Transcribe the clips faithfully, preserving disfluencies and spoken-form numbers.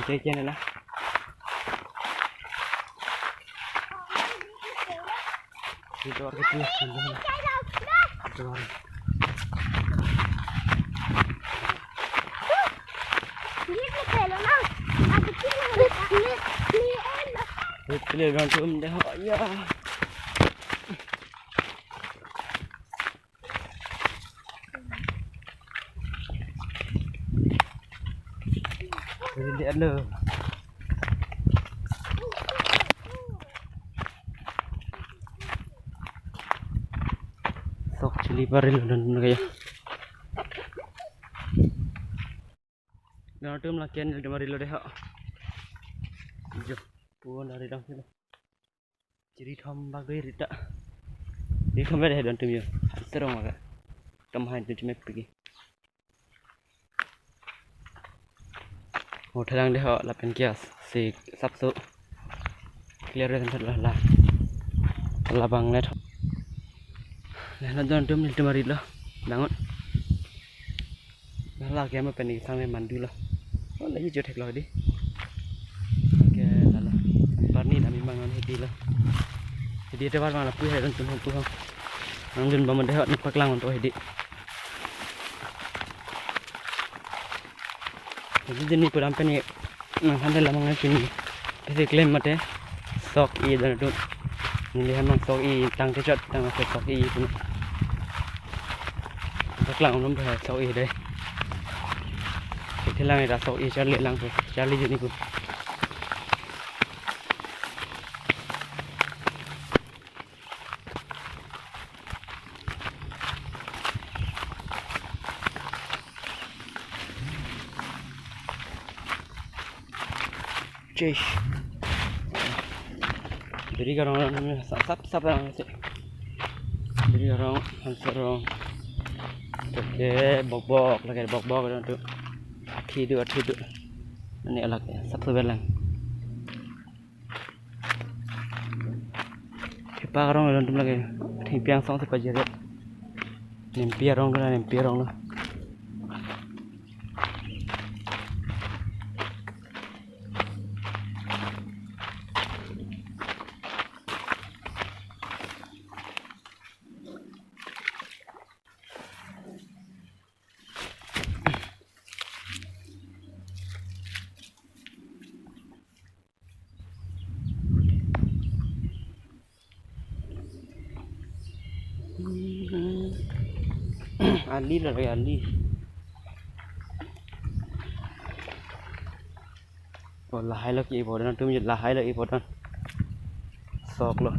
Che che nela. Dor ke tu. Dor. Rit le don tum de ho ya. Rit le alo. Sok chili parilo don tum ke ya. Don tum la ken de marilo de ho. Jo, pun dari dong silo. Chiri thom bak doi rita. Chiri thom bak doi don tum yo. Serong aga. Tom hain tu chime pigi. Ho thalang de ho lapen kias si sapso. Clear re la la. Labang let. Lena don tum nelitum arilo. Bangun. Lake ama pen sang le mandulo. Oh, lagi jo theklo di. Oke, lalo. Parni nami mangan hidi lo. Hidi te bar mang lapu he don tum pu ho. Nang dun bamon de ho ni paklang unto hidi. Hidi dini puram pen ni nang than de lamang pini. Pisi klem mate sok-i don tum. Neli hamang sok-i tang te chot tang sok-i tum. Paklang num phe sok-i de. Thelang ira sok-i charli lang phe. Charli juni ku. Chesh. Biri karong rong sap sap sap rong si. Biri karong hansa rong. Oke, bok bok lake bok bok rong tu. Athi du athi du. Ani alak ya, sap sebelang. Hepa karong don tum lake. Thengpi angsong si pajir ya. Nempi arong na nempi arong na. Ali lo, ali. Oh, lahai lo ke-i pon don tum, lahai lo ke-i pon don. Sok lo.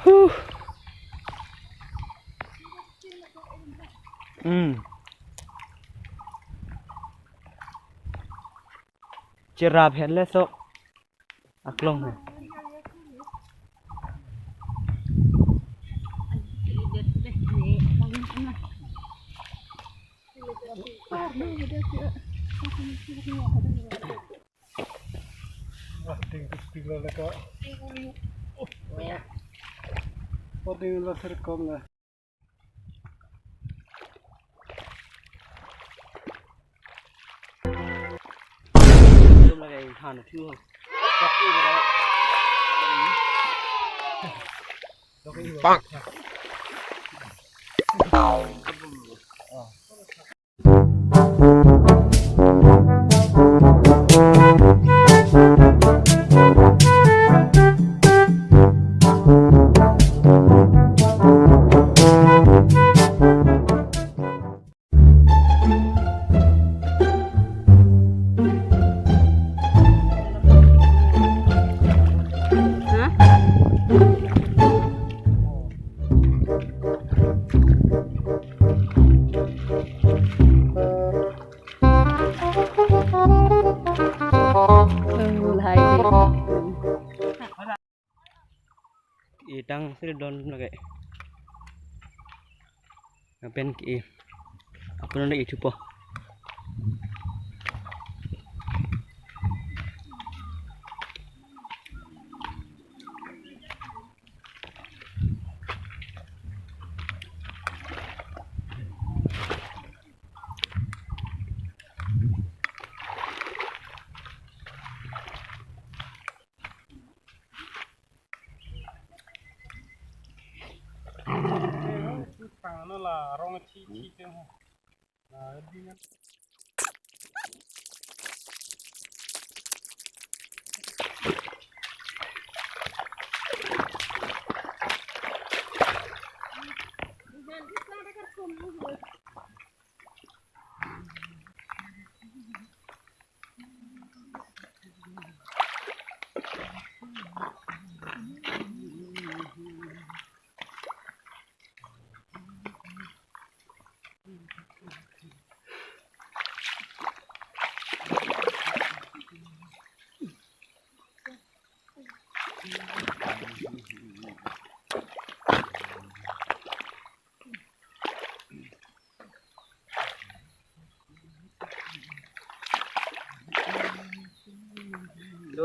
Huh. Hmm. Cherap hen le sok. Aklong he. Wah, ting tu ting la leka. Oh, ting la serkom la. Bang. Itang sri don lagi. Apen ke-i. Apun ada itu po. Lo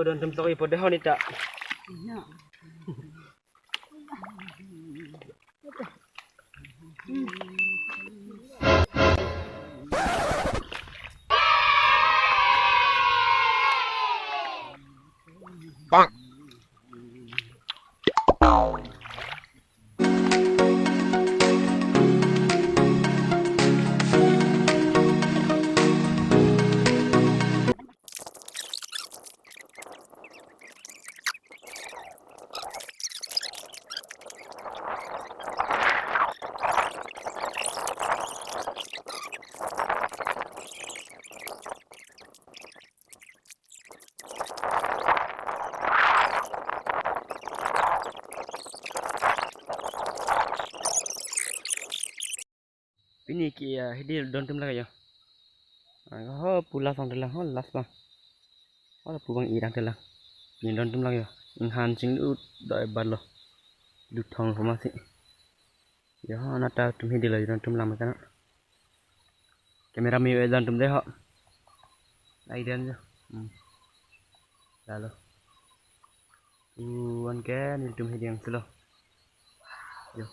don atum sok ipo dehon ita. Pini ke, ah, hidi don atum lake jo. Ah, ho pu last angtelang, ho last bang. Ho pu bang irang telang. Pini don atum lake jo. Inghan chinglu doi balo. Luthong ho masi. Jo, ho nata atum hidi lo don atum lang machana. Camera me don atum dei ho. Ai den jo. Hmm. Lalo. Uan ke nelitum hidi angtelo. Jo.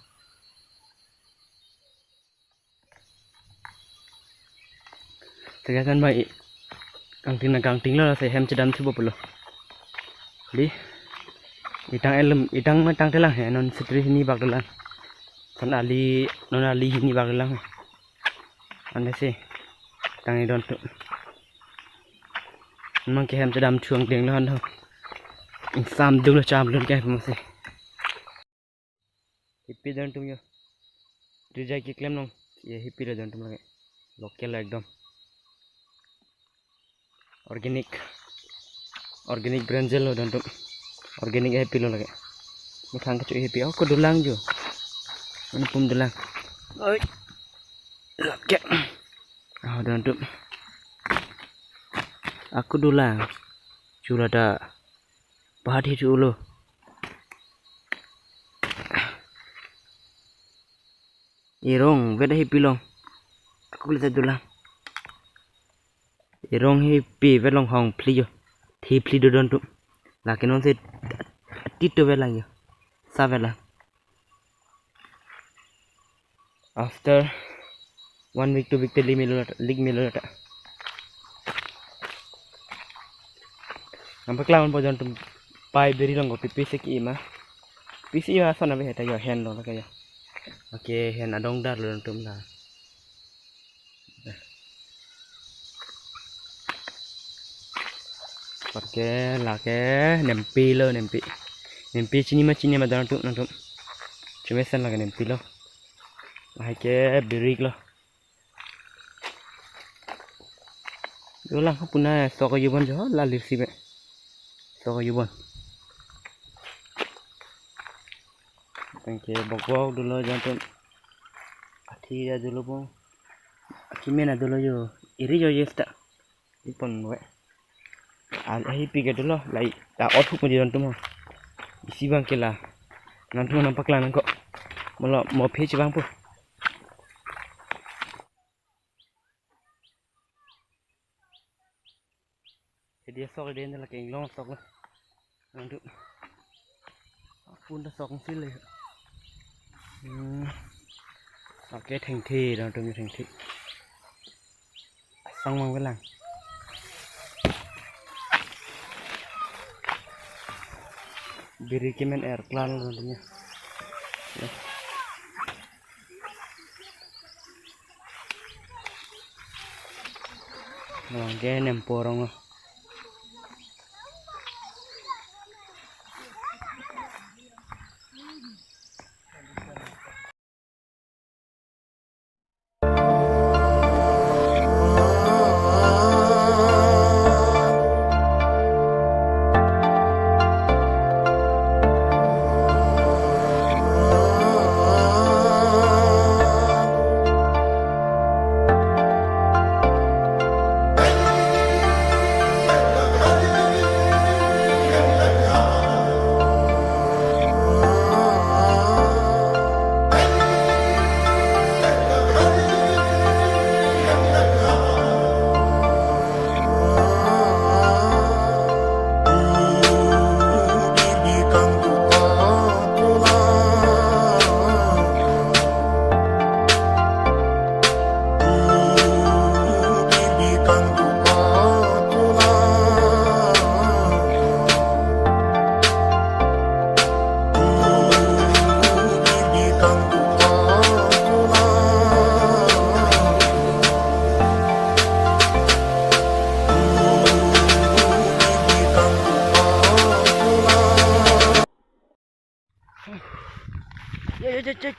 Segasan bai kangting na kangting lo, se hem chedam thupo pulo. Di itang elem, itang ma tangtelang he, non setri hini bak dolang. Son ali, non ali hini bak dolang. Ante si tang idon atum. Mang ke hem chedam thuang ding lo han ho. Ingsam dung lo cham lun ke masi. Hipi don atum jo. Rijai keklem nong. Ye hipi lo don atum lake. Local lo ekdom. Organic. Organic brinjal lo don atum. Organic hipi lo lake. Muthang kecho hipi. Oh, ako dolang jo. Mane pum dolang. Oi. Lake. Oh, don atum. Ako dolang. Chula ta. Pahat hi chulo. Erong vet hipi long. Ako le dolang. Erong hipi vet long hong phli jo. Thi phli do don atum. Lake non se tit to vet lang jo. Sa vet lang. After one week, two week te lik melo ta, lik melo ta. Nangpaklang po don atum, pai biri long kopi pisi ke ima. Pisi ima son ave heta jo hen lo lake jo. Okay, hen adong dar lo don atum la. Lake, lake nempi lo, nempi. Nempi chini ma chini ma don atum nangtum. Chumesen lake nempi lo. Lahai ke birik lo. Dolang ha puna sok yubon jo la lipsi be. Sok yubon. Tangke bok bok dolo don atum. Athi ya dolo bong. Akimen adolo jo. Iri jo yesta. Ipon we. Al ahi pike dolo lai ta ot hup mo don atum ho. Isi bang ke la. Nangtum nangpaklang nangkok. Molo mo phi chibang po. Hidi sok den la keng long sok la. Nangtum. Apun ta sok sile. Hmm. Okay, thengthe, nangtum thengthe. Sang mang velang. Biri kemen er klan lo niya. Ya. Oke, nempo rong. Yo, yo, yo, yo.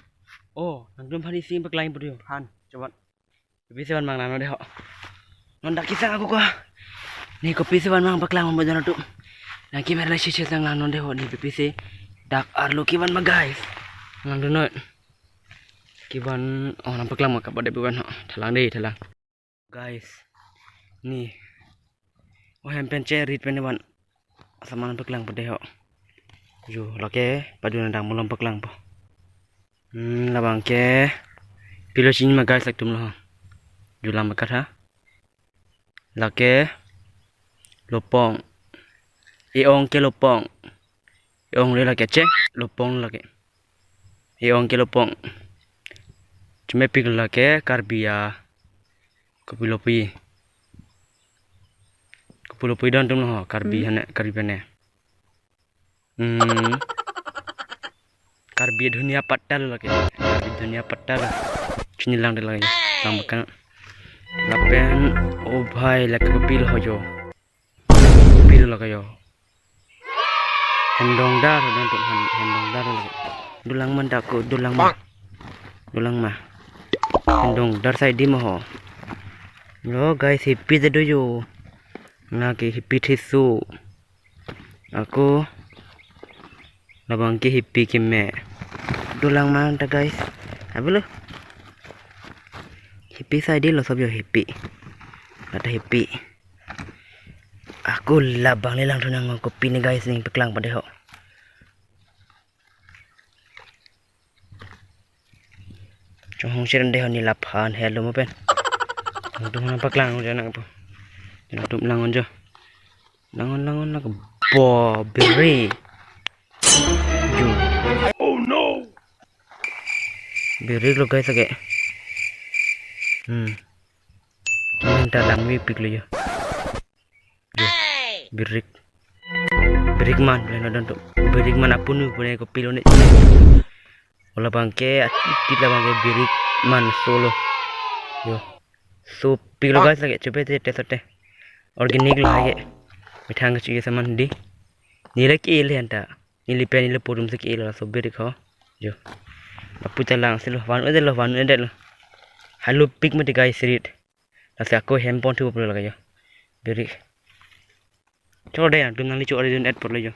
Oh, nangtum hari sing paklang pudi han, coba. Pipisi van mang nang non dei ho. Non dak kesang ako ko. Ne kopisi van mang paklang mo jana tu. Nang camera la sisi sang lang non dei ho, ne pipisi dak arlo kevan ma guys. Nang dunoi. Kevan, oh, nang paklang ma kapa dei bukan ho. Thalang dei, thalang. Guys, ne. Oh, hem pen che rit pen van. Saman paklang pudi ho. Yo, lake padu nang dang malom paklangpo. Hmm, labang ke pilo sini ma guys, latum lo. Yo, lang pakat ha. Lake lopong. E-ong ke lopong. E-ong le lake che, lopong lake. E-ong ke lopong. Chemepik lake Karbi a. Kopi lopi. Kopi lopi don atum lo ho, Karbi hane, Karbi pen ne. Hmm. Karbi Dhunia Patta lo lake. Karbi Dhunia Patta lo. Chini lang dei lake. Lang makan. Lapen, oh bhai, lake kopi lo ho jo. Kopi lo lake jo. Hendong dar, hendong dar, hendong dar lake. Dolang ma dak ko, dolang ma. Dolang ma. Hendong dar sai di ma ho. Yo guys, hipi ta do jo. Lake hipi thisu. Ako labang ke hipi keme. Dolang ma ta guys. Abelo. Hipi sai di lo sob jo hipi. Kata hipi. Ako labang le langthu nang kopi ne guys, ne paklang pudi ho. Chonghong seren dei ho, ne laphan helo mo pen. Nangtum nang paklang jo nangpo. Nangtum lang on jo. Lang on, lang on, lang bo biri. Jo. Oh no. Birik lo guys lake. Hmm. Nang ta lang mepik lo jo. Jo. Birik. Birik man, boleh nonton tu. Birik man apunu boleh kopi lo ne. Ola bangke, ati la bangke birik man solo. Yo. Sopik lo guys lake, coba te te te. Organic lo lake. Methang ke saman di. Ne lake le anta. Neli pen neli purum si ke-e lo laso birik ho. Jo. Lapu ta lang si lo, van un-e det lo, van un-e det lo. Halopik mati guys rit. Lasi ako hem pon thu pulo lake jo. Birik. Cho dei nangtum nangli cho ari dun et pulo jo.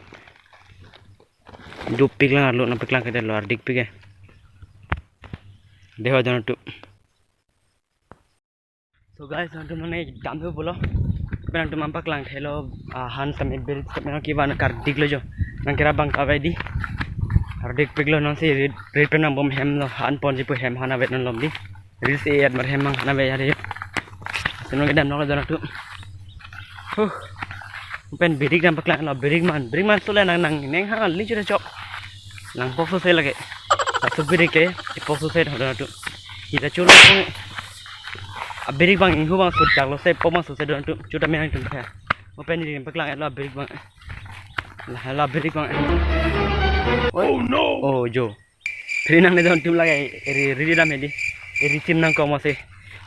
Dopik lang arlo nang paklang ke det lo, ardikpik ke. Dei ho jon tu. So guys, nangtum nang dam thu pulo. Pen nangtum nang paklang thelo, ah, han tame birik tame nang kevan kardik lo jo. Nang kira bang kave di. Kardikpik lo nang si rit, rit pen nang bom hem lo, han ponji pu hem han avet non lom di. Rit si et mar hem mang han avet ya di. Tum nang kedam nok lo jon tu. Huh. Pen birik dam paklang lo, birik man, birik man sule nang nang neng ha ling chura chok. Nang pok sose lake. Laso birik ke, ipok sose ho jon tu. Ita chulo pong. Abirik bang inghu bang sut jak lo se pok bang sose jon tu. Chuta menang tum kha. Mo pen ni paklang lo abirik bang. La la abirik bang. Oh no. Oh jo. Phiri nangne jon tum lake eri eri dam hedi. Eri tim nang komo se.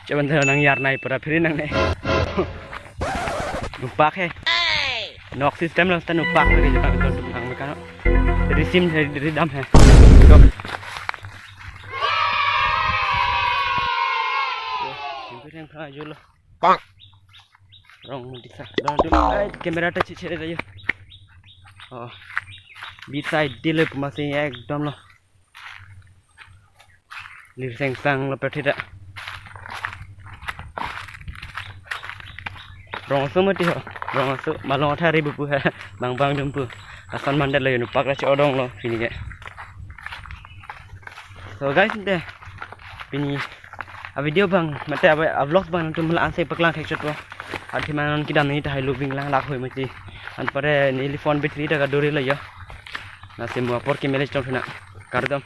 Chaban nang yar nai pura phiri nangne. Nupak he. Nok system lo, ta nupak lagi jepang itu, nupak mereka no. Jadi sim, jadi, jadi dam he. Yang kau aja lo. Rong mati sa. Dong tu, ai, kamera ta cicere aja. Oh. Bisa dilo pemasi ekdom lo. Lir sengsang lo pethita. Rong aso mati ho. Rong aso malong athari bupu ha. Bang bang dumpu. Asan mandat lo yun pak la chodong lo pini ke. So guys, deh. Pini a video bang, mate a vlog bang tum la anse paklang thek chot po. Athi manon kedam ni tahai lubing lang lak hoi mati. Anpare neli phone battery ta kaduri lo yo. Nasi mua apor kemele chong thuna. Kardom.